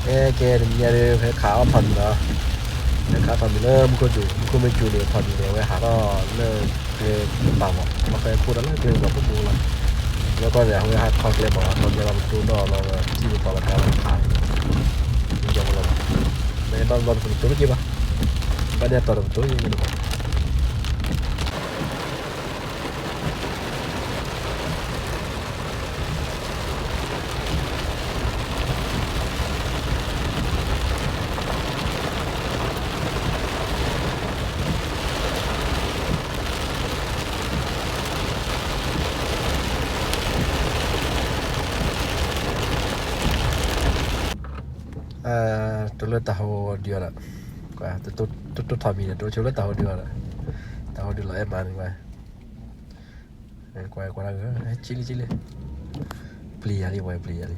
ကဲ ကဲ တနံၤညါဒီး ဖဲခးအီၣ်ထီၣ်မံၤလီၤ. ဖဲခးအီၣ်ထီၣ်မံၤလၢမူခိၣ်စူၤ, မူခိၣ်မ့ၢ်စူၤန့ၣ် ထီၣ်မံၤန့ၣ် အဝဲဟးထီၣ်လၢကျဲကပၤမး, လီၤဃဲခိၣ်တၢ်လၢကျဲကပၤဖှိၣ်မူလီၤ. လၢကီၢ်န့ၣ် အဝဲဟးထီၣ်ကျဲမး, ဟးထီၣ်ကျဲလီၤ ပတိၢ်နီၣ်လီၤ ထံၣ်ပပှၤဘၣ်တၢ်လီၤခး, မ့ၢ်ကဲမးလီၤ. မ့ၢ်ဘၣ်လီၤတပတိၢ်တက့ၢ်ဘၣ်, ဘၣ်န့ၣ်အတီၤတပတိၢ်ယဲၢ်မး တိၤလၢတၢ်ဟိဒုးအီၤဒီး, တိၤတိၤထီၣ်မံၤန့ၣ် တိၤဆိလၢတၢ်ဟိဒုးအီၤဒီး, တၢ်ဟိဒုးလီၤအဲၣ်မးန့ၣ်, ကွၢ်ကွၢ်, က့လံက့လံ, ပျံၤယၤလံ ပှၤပျံၤယၤလံ.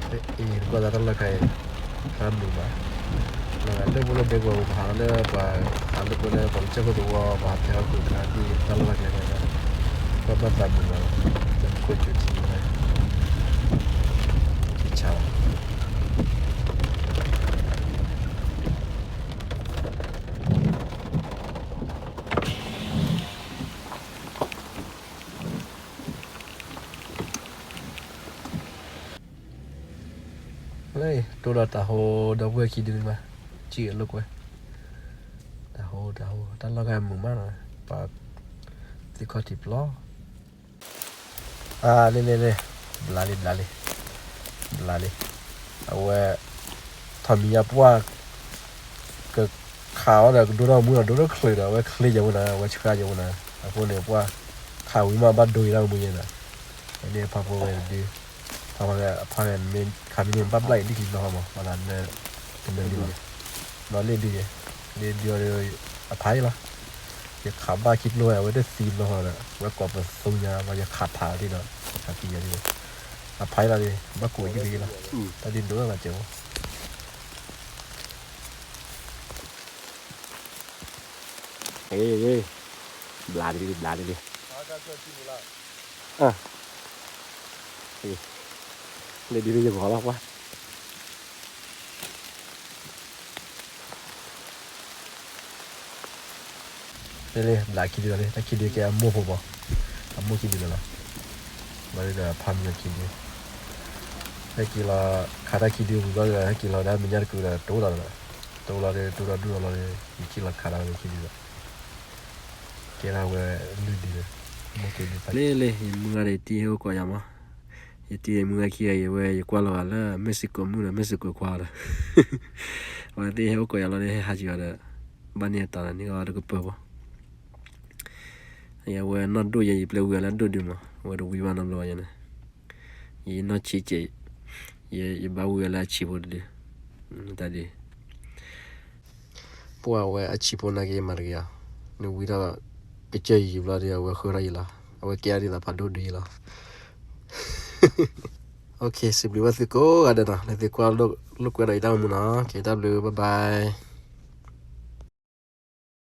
အ့ၣ် ကွၢ်သးတၢ်လီၢ်ခါအံၤ, တၢ်မုာ်မး, လၢပူၤလၢဒဲကဝီၤပူၤ ပဟးလၢပှၤ, ဟးလၢပှၤလၢပှၤကစၢၢ်ခိၣ်သဝီ ပဟးဖဲဟီၣ်ခိၣ်ခါဒ်တၢ်လီၢ်ခါကျဲန့ၣ်, ကွၢ်ဘၣ်သးမုာ်မး, တၢ်ခိၣ်ကၠိထံန့ၣ်, ကဆါလီၤ. လၢ တိၢ်ဒီးတၢ်ဟိဒီပုၢ်ဝဲၢ်ခံဒုန့ၣ်မး, စံၣ်အလိာ်ကွဲ, တၢ်ဟိတၢ်ဟိ တၢ်လီၢ်ဂၤမုာ်မးနီၤ, ပှၤ သ့ၣ်ခီၣ်ထံးပျီ, အါ လ့လ့လ့, ဘျးလံ ဘျးလံ, ဘျးလံ, အဝဲ ထီၣ်မံၤညါပှၢ် ကခးအီၤဒီး ကဒိၣ်ထီၣ်မူနီၤ, ဒိၣ်ထီၣ်ချၢးဒီး အဝဲချ့ယဲၢ်မူနီၤ, အဝဲဆှါယဲၢ်မူနီၤ, အဃိန့ၣ် ပှၢ်ခးဝံၤမး ဘၣ်ဒိယဲၢ်မူယဲၢ်နီၤ, န့ၣ်ဖးဖိဝဲတဒု, ဖးဖး အဖးဂဲၤမ့ၢ်ခးမံၤန့ၣ် ဘၣ်ဘျၣ်အံၤဒ်ခံဘျီဃီမး, ဘၣ်သးလၢ တနၢၤလံဘၣ်, ဘျီလ့ၣ်ဒုယဲၢ်, လ့ၣ်ဒုအီၤဒီး အဖးအံၤလီၤ, ယခးဘၣ်ခံကျိဝဲ အဝဲတသံဘျီဃီဒီး ဝဲကိးပသူညါဘၣ် ယခးဖးလီၤဒ်ဒီး ခးသံယဲၢ်ဒ်, အဖးအံၤလီၤဒ်, ဘၣ်ကိးယုၢ်ကယုၢ်လီၤ, တၢ်ဒ်ဒိၣ်ဘၣ်ကဲးအိၣ် ဘျးဒ်လံ ဘျးဒ်လံ, လ့ၣ်ဒ်လံယဂီၤလီၤကွၢ်, လ့ၣ်လ့ၣ် ဘျးခံဒုလီၤလံ, တၢ်ခံဒုကဲအမိၢ်ဖိဘၣ်, အမိၢ်ခံဒုလီၤလီၤ, ဘျီဒ်ဒီးဖးမံၤခံဒု, ဟဲက့ၤလီၤ, ခးတၢ်ခံဒုဝံၤဘျီဒီး ဟဲက့ၤလီၤဒၣ်မဲာ်ညါတကုာ်ဒီး တိၢ်လီၤဒီး, တိၢ်လီၤဒီး တိၢ်ဒီးဒူၣ်လီၤလီၤဒီး ယက့ၤလီၤခးတၢ်ဝဲခံဒုဒီး ကဲဒၣ်ဝဲလွံၢ်ဒု, မိၢ်က့ၤဒု, လ့ၣ်လ့ၣ် ယမုၢ်ဂၤဒီး ယတံၤဟဲအိၣ်ကိးယၤမး, ယတံၤယမုၢ်ဂၤခံဂၤအံၤ အဝဲယကွၢ်လီၤဂာ်လၢ Mexico မုၢ်ဒီး Mexico ခွါဒီး, အဝဲသ့ၣ်ဟဲအိၣ်ကိးယၤလီၤဒီး ဟဲဟးက့ၤအီၤဒီး, ဘၣ်န့ၢ်အတီၤဒီး န့ၢ်အီၤတကပၢၢ်ဘၣ်, အဝဲနီၢ်ဒိၣ်ယဲ ယပျဲဝံၤအီၤလၢအဒိၣ်ဒုမး, အဝဲတဝံၤဘၣ်နီတဘျီဘၣ်ယဲန့ၣ်, ယနီၢ်ဆံးကဲး, ယဘၣ်ဝံၤအီၤလၢအဆံးဖိတဒု, တၢ်ဒု ပှၢ်ဝဲအဆံးဖိနာ်က့မၤတဂ့ၤအီၤ, နဝံၤထီၣ်ကစၢၢ်ယံၤဘျီဒီး အဝဲဃၢထီၣ်ယံၤလီၤ, အဝဲကဲအီၤဒ်သိးဖးဒိၣ်ဒုယံၤလီၤ. စံးဘျုးဘၣ်သုကိးဂၤဒဲးနီၤ, လၢသုကွၢ်လိာ်ကွဲဒီးယတၢ်အိၣ်မူနီၤ, ကဲတၢ်ဘျုး bye bye.